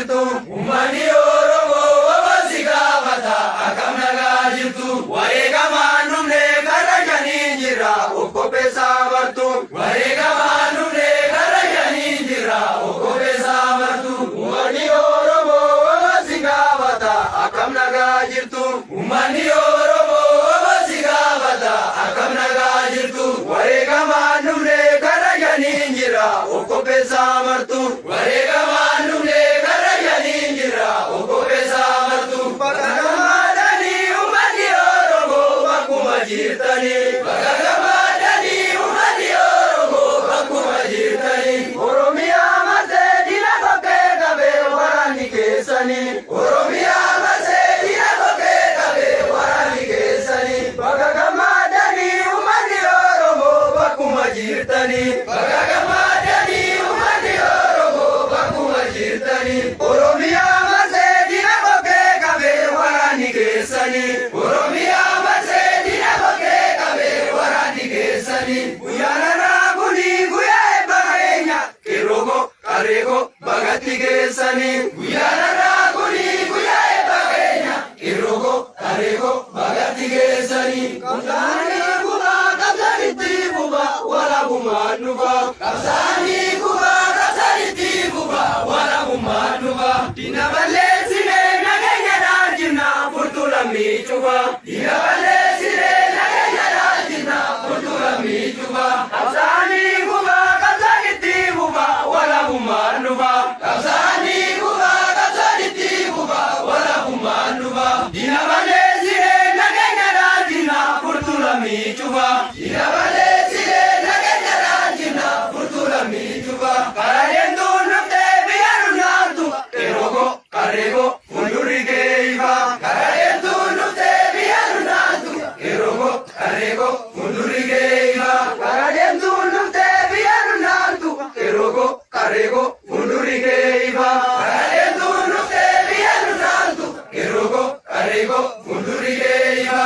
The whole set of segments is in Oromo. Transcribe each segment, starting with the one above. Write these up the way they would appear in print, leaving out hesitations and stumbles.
jirtu? Uummanni Oromoo waboo si gaafata akkam nagaa jirtu? Wareegamaan dhumne karra shaniin jirra of qopheessaa martu. Wareegamaan dhumne karra shaniin jirra of qopheessaa martu. Uummanni Oromoo waboo si gaafata akkam nagaa jirtu? Uummanni Oromoo waboo si gaafata akkam nagaa jirtu? Wareegamaan dhumne karra shaniin jirra of qopheessaa martu. Wareegamaan dhumne karra shaniin jirra of qopheessaa martu. Bakka gammadanii uummanni Oromoo bakkuma jirtanii. Bakka gammadanii uummanni Oromoo bakkuma jirtanii. Oromiyaa marsee diina kokkee qabee waraanni keessanii. Oromiyaa marsee diina kokkee qabee waraanni keessanii. Bakka gammadanii uummanni Oromoo bakkuma jirtanii. Bakka gammadanii uummanni Oromoo bakkuma jirtanii. Oromiyaa marsee diina kokkee qabee waraanni keessanii. Oromiyaa marsee diina kokkee qabee waraanni keessanii. Guyyaan har'aa kuni guyyaa eebba keenya. Qeerroo qarree bagatti geessanii. Guyyaan har'aa kuni guyyaa eebba keenya. Qeerroo qarree bagatti geessanii. Qabsaanii kubaa qabsanitti fufa walaabummaan dhufa. Qabsaanii kubaa qabsanitti fufa walaabummaan dhufa. Diina balleessinee nageenya dhaalchina furtuu lammii cufa. Diina balleessinee nageenya dhaalchina furtuu lammii cufa. Qabsaanii kubaa qabsanitti fufa walaabummaan dhufa. Qabsaanii kubaa qabsanitti fufa walaabummaan dhufa. Diina balleessinee nageenya dhaalchina furtuu lammii cufa. Diina balleessinee nageenya dhaalchina furtuu lammii cufa. Karaa deemtuun dhuftee biyya dhumnaartu qeerroo qarree fuuldurri kee ifa. Karaa deemtuun dhuftee biyya dhumnaartu qeerroo qarree fuuldurri kee ifa. Karaa deemtuun dhuftee biyya dhumnaartu qeerroo qarree fuuldurri kee ifa. Karaa deemtuun dhuftee biyya dhumnaartu qeerroo qarree fuuldurri kee ifa.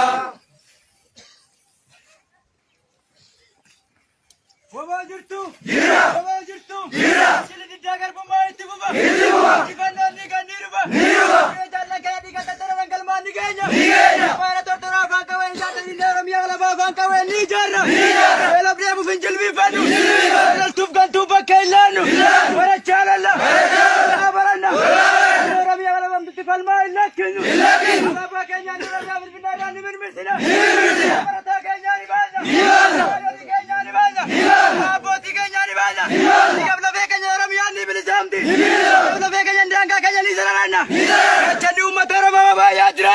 Waboo jirtu. Jira. Waboo jirtu. Jira. Fincilli diddaa garbummaa itti fufa. Itti fufa. Injifannoon ni kan ni dhufa. Ni dhufa. Biyya jaallan kana dhiiga tattaraman galmaan ni geenya. Ni geenya. Faana tortoraa afaan qawwee ni ijaarra. Inni Oromiyaa walabaa afaan qawwee ni ijaarra. Ni ijaarra. Beeloof deemuuf hin jilbiinfannu. Hin jilbiinfannu. Loltuuf gantuuf bakka hin laannu. Hin laannu. Barachaa lolla. Barachaa lolla. Walaa baranna. Walaa baranna. Oromiyaa walabamtutti falmaa hin lakkinu. Hin lakkinu. Alaabaa keenyaan Oromiyaa Finfinnee irraa ni mirmirsina. Ni mirmirsina. Barataa keenyaa ni baasna. Ni baasna. Haadholii keenyaa ni baasna. Ni baasna. Abbootii keenyaa ni baasna. Ni baasna. Dhiigaaf lafee keenya Oromiyaan ni bilisoomti. Ni bilisoomti. Dhiigaaf lafee keenya daangaa keenya ni sararanna. Ni sararanna. Gachanni uummata Oromoo baay'ee jiraatu.